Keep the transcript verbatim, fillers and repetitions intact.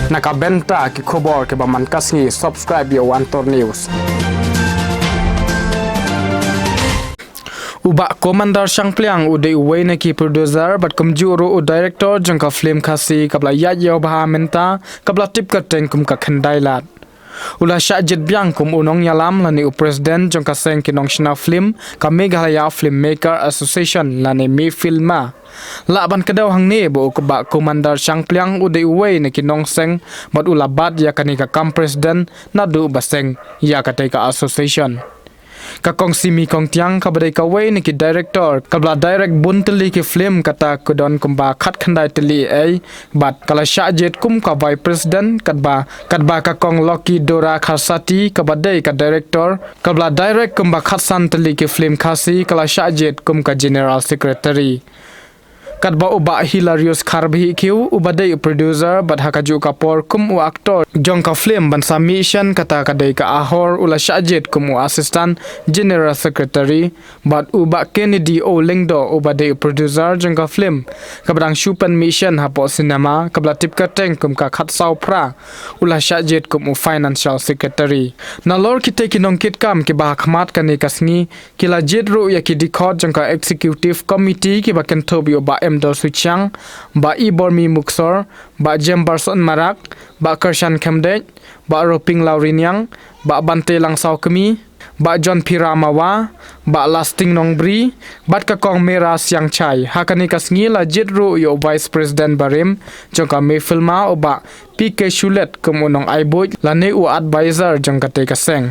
Na ka bynta ki khubor kiba man ka sngi, subscribe ïa u Antor News. U Bah Commander Shangpliang u dei uwei na ki producer bad kumjuh ruh u director jong ka film Khasi kaba la ïaid ïew bha mynta, kaba la tip kyrteng kum ka Khyndai Lad. U la shah jied biang kum u nongïalam lane u president jong ka seng ki nongshna film, ka Meghalaya Filmmaker Association lane MeFILMA. Lah ban kdew hangne ba u Bah Commander Shangpliang u dei uwei na ki nongseng bad u la bat ïa kane ka kam president naduh ba seng ïa katei ka association. Ka Kong Simi Kongtiang kaba dei kawei na ki director kaba la direct bun tylli ki film, kata ka don kumba khatkhyndai tylli ei, bad ka la shah jied kum ka vice president, katba, katba ka Kong Lucky Dora Kharsati kaba dei ka director kaba la direct kumba khatsan tylli ki film Khasi, ka la shah jied kum ka general secretary. Katba u Bah Hilarius Kharbhih Khiew uba dei u producer bad ha kajuh ka por kum u actor jong ka film Ban Sa Mih Shen, kata ka dei Ka Ahor, u la shah jied kum u assistant general secretary, bad u Bah Kennedy O Lyngdoh uba dei u producer jong ka film kaba dang shu pynmih shen hapoh cinema kaba la tip kyrteng kum ka Khatsaw Phra, u la shah jied kum u financial secretary. Nalor kitei ki nongkitkam kiba ha khmat kane ka sngi, ki la jied ruh ïa ki dkhot jong ka executive committee kiba kynthup ïa u Bah Emdor Suchiang, Bah Ibormi Muksor, Bah Jembarson Marak, Bah Kyrshan Khymdeit, Bah Roping Lawriniang, Bah Bante Langsawkmie, Bah John Phira Mawa, Bah Lasting Nongbri, bad ka Kong Mera Siangchai. Ha kane ka sngi la jied ruh ïa u vice president barim jong ka MeFILMA, u Bah P K Shulet, kum u nongai buit lane u advisor jong katei ka seng.